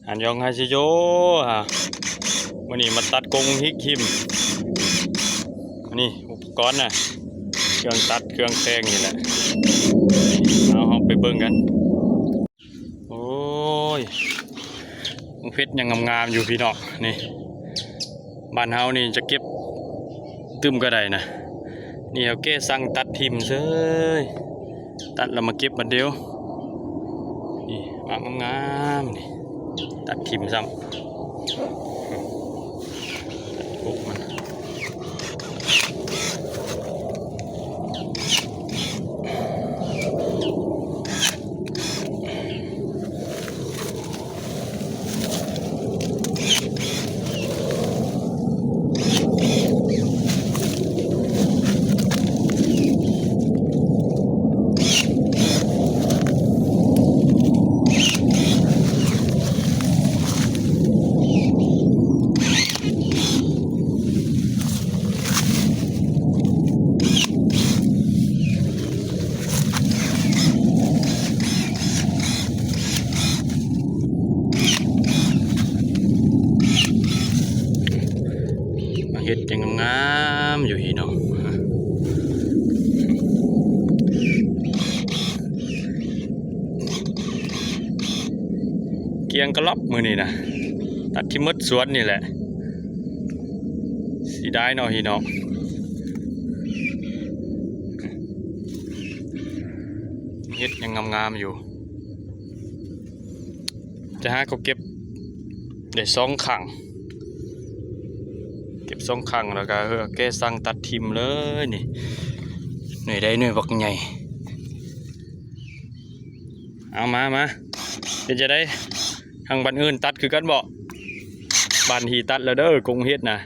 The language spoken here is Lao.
ອັນຍອງຮາຊິໂຍ ອ່າ ມື້ນີ້ມາຕັດກົງຮິກຖິ້ມ. ນີ້ອຸປະກອນນະ ເຄື່ອງຕັດເຄື່ອງແຕ່ງນີ້ແຫຼະ. ເອົາ ເຮົາໄປເບິ່ງກັນ. ໂອ້ຍ ເພັດຍັງງາມໆຢູ່ພີ່ນ້ອງ. ນີ້ ບ້ານເຮົານີ້ຈະເກັບຕື່ມກໍໄດ້ນະ. ນີ້ເຮົາແກ້ສັ່ງຕັດຖິ້ມເສີຍ ຕັດແລ້ວມາເກັບບາດດຽວ. ນີ້ໝາກງາມໆນີ້ ຕັດຖິ້ມຊ້ຳ ກົກມັນ. ມາເຮັດຈັ່ງງາມໆຢູ່ພີ່ນ້ອງ. ກຽງກະລັອບມື້ນີ້ນະ ຕັດທີ່ໝົດສວນນີ້ແຫຼະ. ເສຍດາຍເນາະພີ່ນ້ອງ ເຮັດຍັງງາມໆຢູ່. ຈະຫາກໍເກັບໄດ້ສອງຄັ້ງ ເກັບສອງຄັ້ງແລ້ວກໍ ເອີ ແກ້ສັ່ງຕັດຖິ້ມເລີຍນີ້. ໜ່ວຍໃດໜ່ວຍບັກໃຫຍ່. ເອົາມາ ມາ ເປັນຈັ່ງໃດ ທາງບ້ານອື່ນຕັດຄືກັນບໍ່? ບ້ານທີ່ຕັດແລ້ວເດີ ກົງເຮັດນະ.